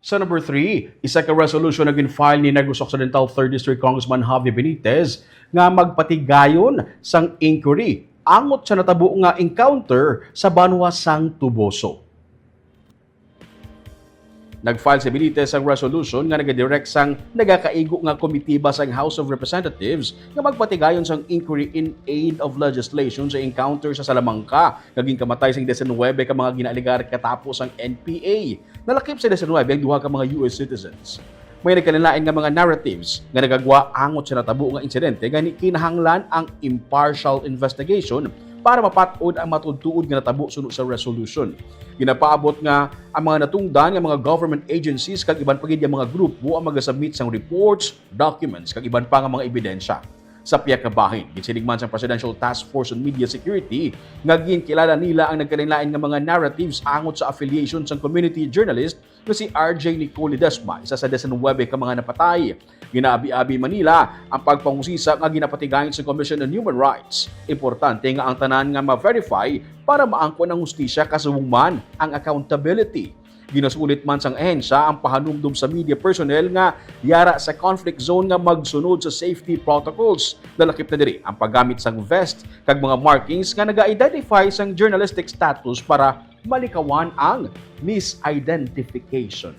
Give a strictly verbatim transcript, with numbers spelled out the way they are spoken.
Sa number three, isa ka resolution nga gin-file ni Negros Occidental Third District Congressman Javi Benitez nga magpatigayon sang inquiry angot sa natabo nga encounter sa banwa sang Toboso. Nag-file si Benitez sang resolution nga nagadirect sang nagakaigo nga komitiba sang House of Representatives nga magpatigayon sang inquiry in aid of legislation sa encounter sa Salamanca nga ginkamatay sing diecinuebe ka mga ginaalegar katapo sang N P A. Nalakip sa diecinuebe ang duha ka mga U S citizens. May nagkalain-lain nga mga narratives nga nagagwa angot sa natabo nga insidente, gani kinahanglan ang impartial investigation para mapat-od ang matuod-tuod nga natabo suno sa resolution. Ginapaabot nga ang mga natungdan nga mga government agencies kag iban pa gid nga mga grupo ang magasubmit sang reports, documents, kag iban pa nga mga ebidensya. Sa pihak nga bahin, ginsiling man sang Presidential Task Force on Media Security nga ginkilala nila ang nagkalain-lain nga mga narratives angot sa affiliation sang community journalist nga si R J Nicole Ledesma, isa sa diecinuebe ka mga napatay. Ginaabi-abi man nila ang pagpangusisa nga ginapatigayon sa Commission on Human Rights. Importante nga ang tanan nga ma-verify para maangkon ang hustisya kasubong man ang accountability. Ginasulit man sang ahensya ang pahanumdom sa media personnel nga yara sa conflict zone nga magsunod sa safety protocols. Nalakip na diri ang paggamit sang vest kag mga markings nga naga-identify sang journalistic status para malikawan ang misidentification.